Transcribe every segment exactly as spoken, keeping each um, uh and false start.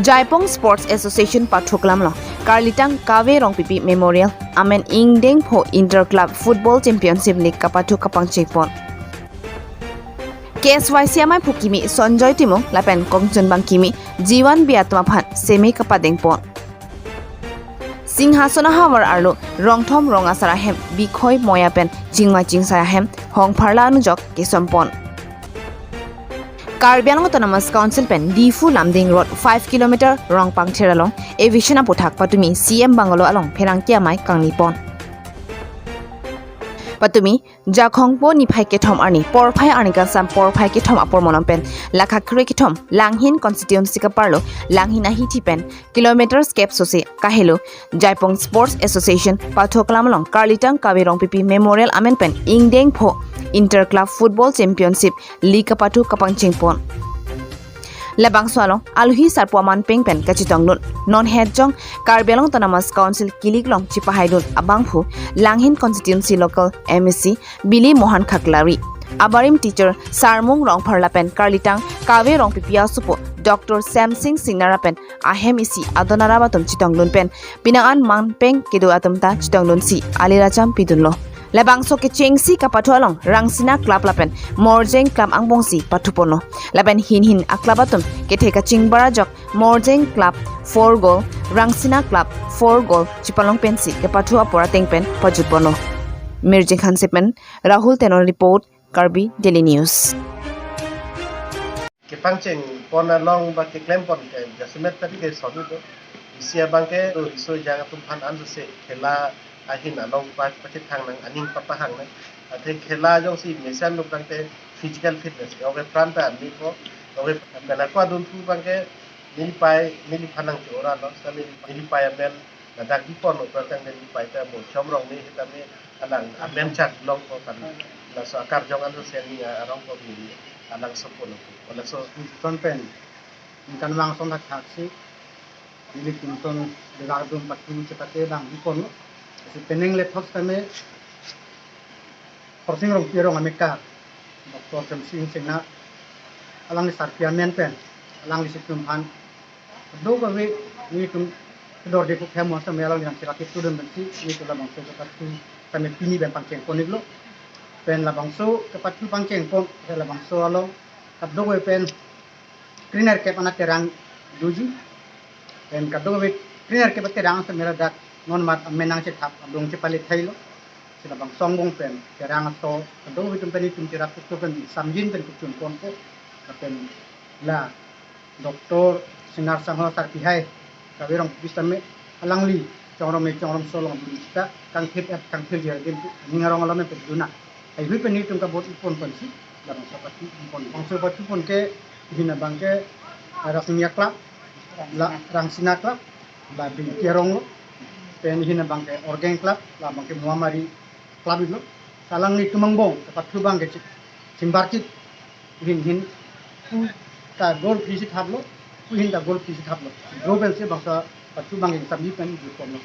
Jaipong Sports Association pathuklam along Karlitang Kave Rongpipi Memorial amen ingdeng pho Inter Club Football Championship League kapathu kapangcheng pon. K S Y C amaiphu kimi Sonjoy Timung lapen kongchunbang kimi Jiwan Bey atum aphan semi kapadeng pon. Singhason ahavar arlo rongthom rong asar ahem bikhoi moya pen chingma chingsai ahem hongpharla anujok kesom pon. Karbi Anglong Autonomous Council pen Diphu Lumding Road five kilometer Rongpangther along eviction aputhak patumi C M bungalow along pherangke amei kangni pon. Patumi Jakhongpo niphai kethom arni porphai arni kangsam porphai kethom apor monom pen lakha kre kethom Langhin constituency kaparlo Langhin ahithi pen kilometers kep sose kahelo Jaipong Sports Association pathuklam along Karlitang Kave Rongpipi Memorial amen pen ingdeng pho Inter Club Football Championship League kapathu kapangcheng pon. Labangso along alohi sarpo aman peng pen kachetongdun. Non hetjong Karbi Anglong Autonomous Council kilik along chepahaidun abangphu Langhin constituency local M A C Bili Mohan Khaklari, abarim teacher Sarmung Rongphar lapen Karlitang Kave Rongpipi asopo Doctor Samsing Singnar lapen ahem isi adon arap atum chetongdun pen penang an man peng kedo atum ta chetongdunsi aliracham pidunlo. Labangso kechengsi kapathu along Rangsina Club lapen Morjeng Club angbongsi pathuponlo. Lapen hin hin a-club atum kethe kachingbar ajok Morjeng Club four goal, Rangsina Club four goal chipalong pensi kepathu apor ateng pen pajutponlo. Mirjeng Hansepen, Rahul Tenon report, Karbi Daily News. Kepangcheng pon along ba keklem pon ke jasemet tadi ke soni do. Isi abang ke do iso jang atum phan an se khela ahin along pa pachethang nang aning papahang nang. Athe khela jongsi mesan lo tangte physical fitness. Oke pran ta ani ko. Oke pen ako adun thu abang ke neli pai neli phan nang chora lo. Sa neli, neli pai amen ladak di pon lo tang neli pai ta mo chom rong ni hita ni alang amen chat long ko kan. Laso akar jong an sen ni arong ko ni alang sopo lo. Laso ton pen. Kan lang son thak thak si. Neli tum ton de la dum pathu chepate dang di pon lo. Si penang le thok tame Khorsing Rongpi arong amekar Doctor Samsing Singnar alangli sarpi amen pen alangli si tum phan do kave nelitum kedor de ko khemo tame alangli nang siraki tudun pensi nelitum labangso kepathu tame pini pen pangcheng pon iklo. Pen labangso kepathu pangcheng pon, labangso along kadokave pen krenerkep anat terang doji. Pen kadokave krenerkep aterang tame ladak non mat amen nang chethap adung chepale thailo. Si labangso angbong pen terang aso kadokave atum pen itum cherap tuk pen samjin pen kuchun ponpo. Pen la Doctor Singnar Sangho sarpi hai Kave Rongpipi tame alangli chongrom me chongrom so along dun sita kangthir et kangthir jer din tu ning arong along pen duna. Haihui pen itum kabot ipon pensi labangso pathu pon. Bangso pathu pon ke hin abang ke Rangsina Club, la Rangsina Club, la Bingki arong lo. Pen hin abang ke Orgeng Club, labang ke Muamari Club lo. Alangli tum angbong kepathu abang ke ching, chingbarkit hin hin pu ta goal free si thaplo, pu hin ta goal free si thaplo. Draw pensi bangso pathu abang ke samji pen ju pon lo.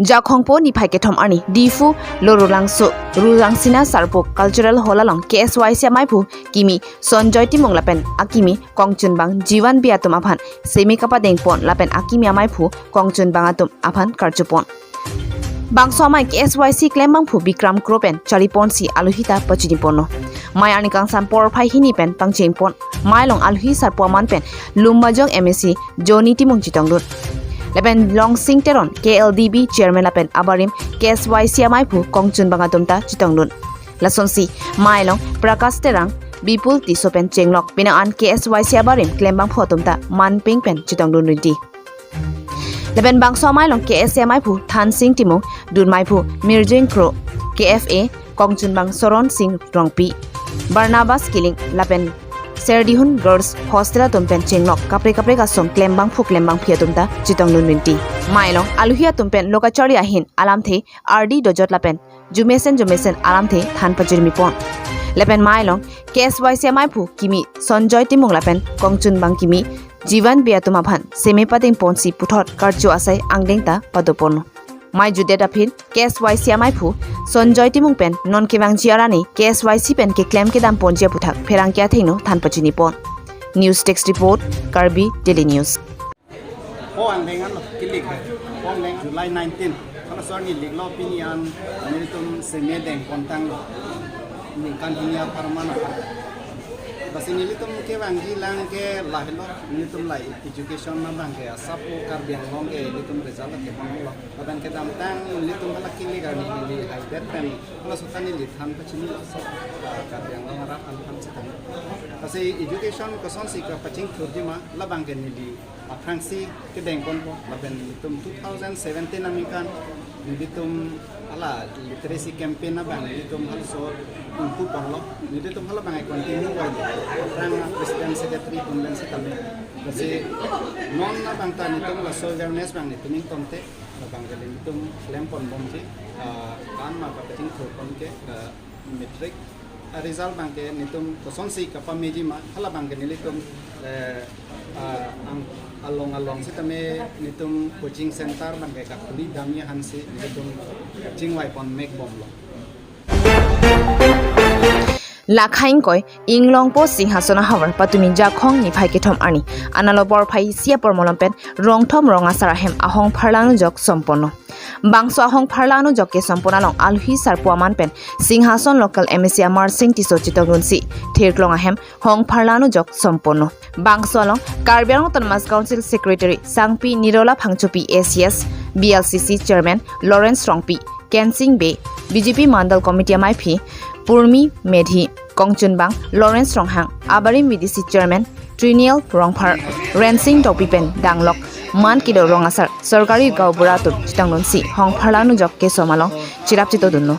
Jakhongpo niphai kethom arni Diphu Lorulangso Rurangsina Sarpo Cultural Hall along K S Y C amaiphu kimi Sonjoy Timung lapen akimi kongchunbang Jiwan Bey atum aphan semi kapadeng pon lapen akimi amaiphu kongchunbang atum aphan karju pon. Bangso amei K S Y C klembangphu Bikram Kro pen charli ponsi alohi ta pachini ponlo. Mei arni kangsam porphai hini pen pangcheng pon. Mei along alohi sarpo aman pen Lumbajong M A C Johnny Timung chetongdun. Lapen Longsing Teron K L D B chairman lapen abarim K S Y C amaiphu kongchunbang atum ta chetongdun. Lasonsi mei along Prakash Terang, Bipul Tisso pen chenglok penang an K S Y C abarim klembangphu atum ta man peng pen chetongdun rinti. Lapen bangso amei along K S A amaiphu Thansing Timung, dunmeiphu Mirjeng Kro, K F A kongchunbang Soron Sing Rongpi, Barnabas Killing lapen Serdihun Girls Hostel atum pen chenglok kaprek kaprek asong klembangphu klembangphi atum ta chetongdun rinti. Mei along alohi atum pen lo kacharli ahin alamthe ardi dojot lapen jumesen jumesen alamthe than pajirmi pon. Lapen mei along K S Y C amaiphu kimi Sonjoy Timung lapen kongchunbang kimi Jiwan Bey atum aphan semi padeng ponsi puthot karju asai angdeng ta pado ponlo. Mei jutdet aphi K S Y C amaiphu Sonjoy Timung pen non kevangji arni K S Y C pen keklem kedam ponji aputhak pherangke athengno than pachini pon. News Desk Report, Karbi Daily News. Ho angdeng an kilik hai. Ho angdeng July nineteen. Halaso arni liklo, pini an nelitum seme dengpon tanglo. Ningkan hini apharman aphan. Lasi nelitum kevangji lang ke lahelo, nelitum la education abang ke asap o, Karbi Anglong ke nelitum result ke panglo. Lapen kedamtang nelitum hala kilik arni neli haidet pen halaso ta neli than pachini asap, ah, Karbi Anglong arat aphan than setame. Lasi education kosonsi kapachingthurji ma, labang ke neli aphrangsi kedengponpo, lapen nelitum two thousand seventeen aningkan nelitum hala literacy campaign abang nelitum halaso ingpu panglo, nelitum halabang continue panglo. Aphrang president secretary pon pen setame. Lasi non abang ta nelitum laso awareness abang nelitum ingtonte, labang ke nelitum klempon bomji, ah, kan ma kapachingthurpon ke, ah, matric, ah, result abang ke nelitum kosonsi kapameji ma, halabang ke nelitum, eh, ah, ang along along setame nelitum coaching center abang ke kakhuli damji aphansi nelitum chingvaipon mek bomlo. Lakha ingkoi, Inglongpo Singhason ahavar patumi Jakhong niphai kethom arni, analo porphai isi apor malom pen rong thom rong asar ahem ahong pharla anujok somponlo. Bangso ahong pharla anujok kesompon along alohi sarpo aman pen Singhason local M A C Amarsing Tisso chetongdunsi thirklong ahem hong pharla anujok somponlo. Bangso along Karbi Anglong Autonomous Council Secretary Sangpi Nirola Phangchopi A C S, B L C C Chairman Lawrence Rongpi, Kensing Bey, B J P Mandal Committee amaiphi Purmi Medhi, kongchunbang Lawrence Ronghang, abarim B D C Chairman Triniel Rongphar, Rensing Tokbi pen danglok man kedo rong asar sorkari gaonbura atum chetongdunsi hong pharla anujok kesom along cherap chetongdunlo.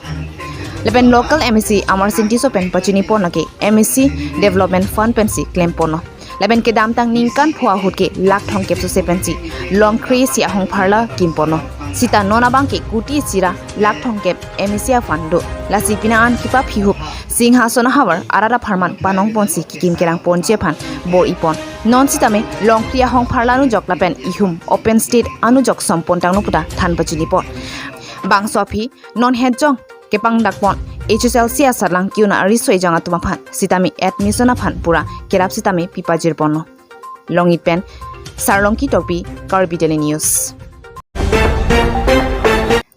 Lapen local M A C Amarsing Tisso pen pachinipon lake M A C Development Fund pensi klemponlo. Lapen kedamtang ningkan pho ahut ke lakh thomkep sose pensi longkre isi ahong pharla kimponlo. Sita non abang ke kuti isi ra lakh thomkep M A C a-fund do. Lasi pini an kipaphihup Singhason ahavar arat apharman panongponsi kikim kerangponji aphan bor-ipon. Non sitame longkre ahong pharla anujok lapen ihum open stage anujok sompon tanglo puta than pachinipon. Bangso aphi non hetjong kepangdakpon H S L C asarlang ke-un ariso ejang atum aphan sitame admission aphan pura kerap sitame pipajirponlo. Longit pen Sarlongki Tokbi, Karbi Daily News.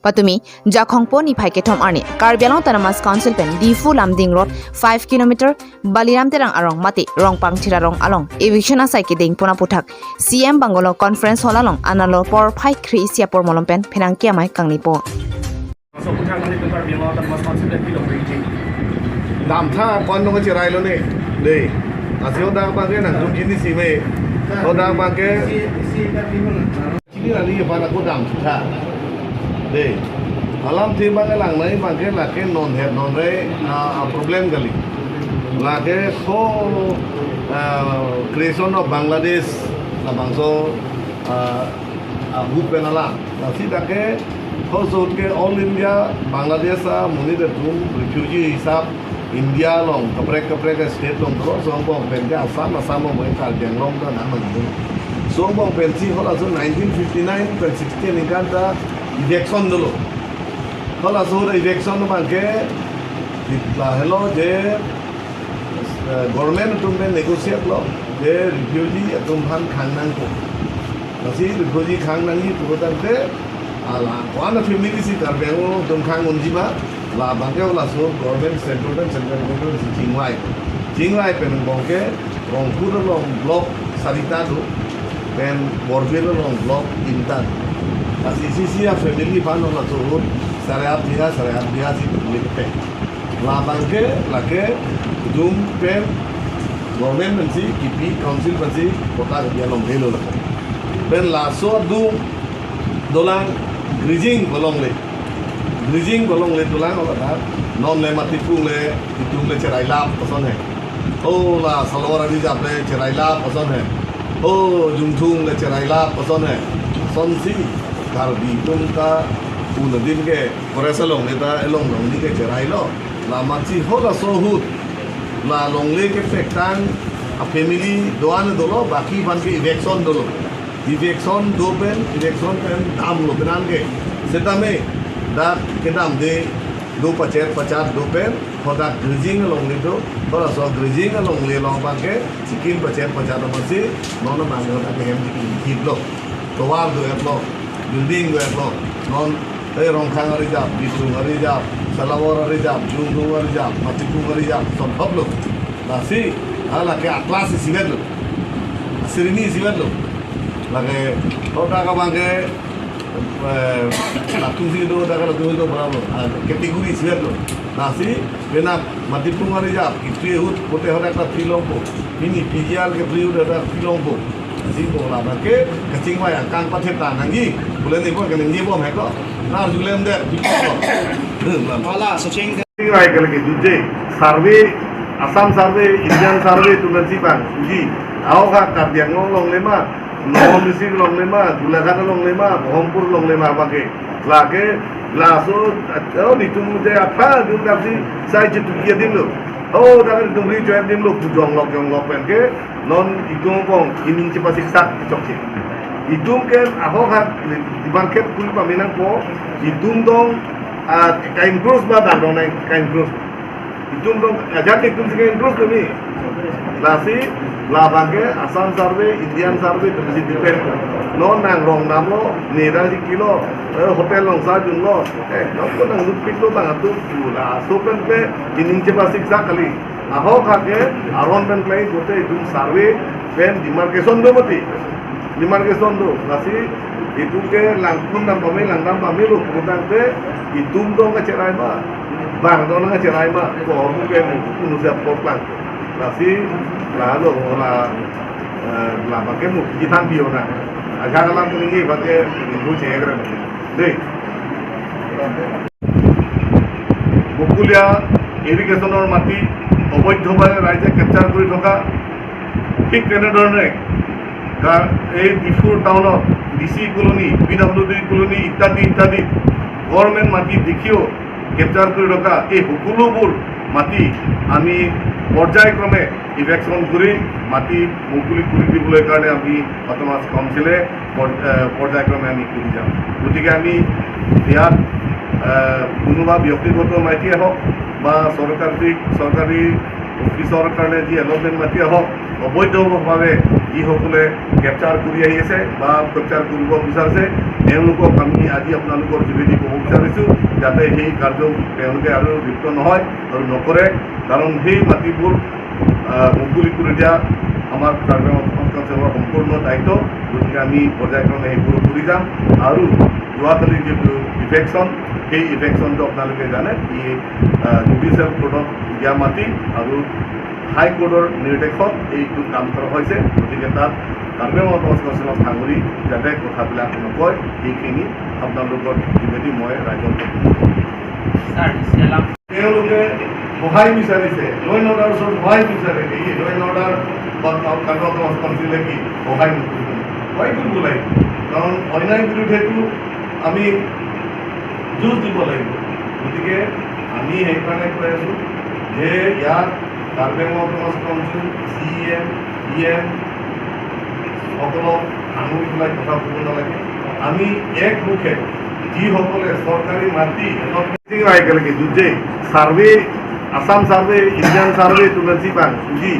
Patumi Jakhong po niphai kethom arni Karbi Anglong Autonomous Council pen Diphu Lumding Road five kilometer Baliram Terang arong mate Rongpang Thira Rong along eviction asai kedengpon aputhak C M Bungalow Conference Hall along analo porphai kre isi apor malom pen pherangke amei kangnipo. Damtha kon dong cherailo ne. Dei. Asio dang abang ke nangtum chini si me. Ko dang abang ke. Chini nani ke pada ko damtha. Dei. Alamthe abang ke langnoi abang ke lake non het non re, ah, ah, problem kali. Lake ko, ah, creation of Bangladesh labangso, ah, ah, group pen alam. Lasi dak ke, halaso ahut ke All India Bangladesh amonit atum refugee hisap India along kaprek kaprek state along dolo, so angbong pen ke Assam, Assam angbong Karbi Anglong ta nang nang. So angbong pensi halaso nineteen fifty-nine pen sixty aningkan ta eviction dolo. Halaso ahut eviction abang ke lahelo je, eh, government atum pen negotiate lo je refugee atum aphan khang nangpo. Lasi refugee khang nangji pu tangte, ala, ko-an a-family si Karbi Anglong atum khang unji ma, labang ke laso government, central pen, central government si chingvai. Chingvai pen angbong ke Rongphur along block sarita do, pen Borbil along block tinta do. Lasi isi isi a-family aphan laso ahut sare aat bigha, sare aat bigha si lik pen. Labang ke, lake, dum pen, government pensi, kipi council pensi, kota kepi along helo lake. Pen laso adung dolang grijing kolong le. Grijing kolong le dolang ola tha. Non le mati pung le, itum le cherai lap koson he. O la salwar ari jap le cherai lap koson he. O jungthung le cherai lap koson he. Sonsi Karbi atum ta un adim ke Forest along le ta elong long ni ke cherai lo. La mati halaso ahut la longle kepektang a-family do-an dolo, baki aphan ke eviction dolo. Eviction do pen, eviction pen damlo penang ke. Setame dak kedamde Do pachet pachat do pen, hadak grijing alongle do, halaso grijing alongle along abangke, chikin pachet pachat amatsi, non abangke hadak hem chikin hip lo. Tovar do-et lo, building do-et lo, non, eh, Rongkhang arijap, Bisung arijap, Salawar arijap, Jungdung arijap, Matipung arijap, sontop lo. Lasi, ah, lake a-class isivet lo. Srini isivet lo. Lake, hadak abangke, eh, latum si do, hadak latum do, berapa lo? Ah, kategori isivet lo. Lasi, penap Matipung arijap, itu ahut, kote hadak ta free longpo. Pini P G R ke free ahut hadak free longpo. Lasi, ko labangke, kachingvai angkang pathe ta nangji, pu le neli pon ke nangji bom he ko. Nar julem det, julem ko. Wala, Sachin. Rai ke lagi duje, survey, Assam survey, Indian survey, tu nansi bang, uji. Ahok ha Karbi Anglong alongle ma, Nagaon district alongle ma, Golaghat alongle ma, Berhampur alongle ma, abangke. Lake, laso, oh, nitum je apha, dum dapsi, sai je tukia dim lo. Oh, dak nitum ri join dim lo, pu jonglok, jonglok pen ke, non itum pong, ining chepasik sak, chokche. Itum ke, ahok ha, di market kul pamenangpo, itum dong, ah, ka-encroach ba, dak dong nang ka-encroach. Itum dong, ajat itum si ka-encroach kami. Lasi, labangke Assam survey, Indian survey, itu mesti depend. Non nang rong damlo, neda si kilo, eh, hotel along sa junlo, eh, non ko nang lutpik lo bang atu, laso pen pe, ining chepasik sak kali. Ahok ha ke, aron pen klai kote itum survey, pen demarcation do mati. Demarcation do, lasi itum ke langkun dam pame, langdam pame lo, putang te itum dong kacherai ma, bang dong kacherai ma, ko mu ke mu, unu siap kok lang. Lasi, la lo, la, eh, labangke mu, kithan bio na. Ajak alam kuning ke, bangke, minggu cengek rem. Dei. বকুলীয়া ইৰিগেশ্যনৰ মাটি অবৈধভাৱে ৰাইজে কেপচাৰ কৰি থকা, ঠিক তেনেধৰণে কা-, এই দিছপুৰ টাউনত D C colony, P W D colony ইত্যাদি ইত্যাদি গভৰ্ণমেণ্ট মাটি দেখিও কেপচাৰ কৰি থকা এই সকলোবোৰ মাটি আমি পৰ্যায়ক্ৰমে ইভিকশ্যন কৰি মাটি মুকলি কৰি দিবলৈ কাৰণে আমি অট'নমাছ কাউন্সিলে পৰ-, এ, পৰ্যায়ক্ৰমে আমি কৰি যাম। গতিকে আমি ইয়াত, এ, কোনোবা ব্যক্তিগত মাটিয়ে হওক বা চৰকাৰী, চৰকাৰী অফিচৰ কাৰণে যি এলটমেণ্ট মাটিয়ে হওক, অবৈধভাৱে যিসকলে কেপচাৰ কৰি আহি আছে বা কেপচাৰ কৰিব বিচাৰিছে, তেওঁলোকক আমি আজি আপোনালোকৰ যোগেদি ক'ব বিচাৰিছোঁ, যাতে সেই কাৰ্য তেওঁলোকে আৰু লিপ্ত নহয় আৰু নকৰে। কাৰণ সেই মাটিবোৰ, আহ, মুকলি কৰি দিয়া আমাৰ কাৰ্বি আংলং অট'নমাছ কাউন্সিলৰ সম্পূৰ্ণ দায়িত্ব। গতিকে আমি পৰ্যায়ক্ৰমে সেইবোৰ কৰি যাম। আৰু যোৱাকালি যিটো ইভিকশ্যন, সেই ইভিকশ্যনটো আপোনালোকে জানে, ই, আহ, জুডিচিয়েল কোৰ্টত দিয়া মাটি আৰু হাই কোৰ্টৰ নিৰ্দেশত এইটো কাম কৰা হৈছে। গতিকে তাত কাৰ্বি আংলং অট'নমাছ কাউন্সিলক সাঙুৰি যাতে কথাবিলাক নকয়, সেইখিনি আপোনালোকৰ যোগেদি মই ৰাইজক ছাৰ, তেওঁলোকে সহায় বিচাৰিছে, ল' এণ্ড অৰ্ডাৰৰ ওচৰত সহায় বিচাৰে, এই ল' এণ্ড অৰ্ডাৰ বা কা-, কাৰ্বি আংলং কাউন্সিলে কি সহায় নকৰিব? সহায় কৰিব লাগিব, কাৰণ অন্যায় বিৰুদ্ধেতো আমি যুঁজ দিব লাগিব। গতিকে আমি সেইকাৰণে কৈ আছোঁ যে ইয়াত কাৰ্বি আংলং অট'নমাছ কাউন্সিল, চি ই এম, ই এম সকলক সাঙুৰি পেলাই কথা ক'ব নালাগে। আমি একমুখে যিসকলে চৰকাৰী মাটি একেলগে দুজে ছাৰ্ভে, আছাম ছাৰ্ভে, ইণ্ডিয়ান ছাৰ্ভে, তুলসী পাং, উজি,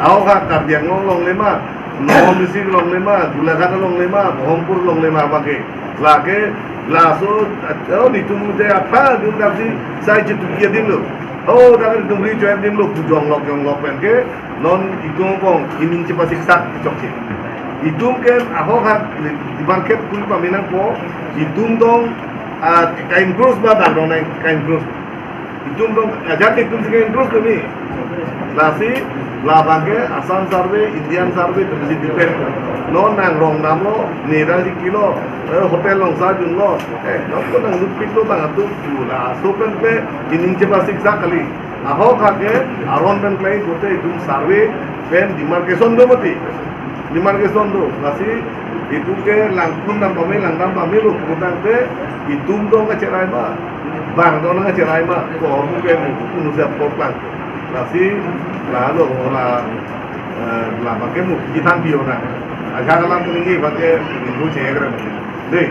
আহক হা কাৰ্বি Anglong longle ma, Nagaon district longle ma, Golaghat longle ma, Berhampur longle ma, abangke lake, laso, oh, nitum je apha, dum dapsi, sai je tukia dim lo. Oh, dak nitum ri join dim lo, pu jonglok jonglok pen ke, non itum pong, ining chepasiksak chokche. Itum ke ahok hak, di market kul pamenangpo, itum dong, ah, ka-encroach ba dak dong nang ka-encroach. Itum dong, ajat itum si ka-encroach kami. Lasi, labangke Assam survey, Indian survey, itu mesti depend. Non nang rong damlo, neda si kilo, eh, hotel along sa junlo, eh, non ko nang lutpik lo bang atu, laso pen pe, ining chepasiksak kali. Ahok hake, aron pen klai kote itum survey pen demarcation do mati. Demarcation do, lasi itum ke langkun dam pame, langdam pame lo, putang te itum dong kacherai ma, bang dong kacherai ma, ko mu ke mu, unu siap kok lang. Lasi, la lo, la, eh, labangke mu, kithan bio na. Ajak alam kuning ke, bangke, minggu cengek rem. Dei.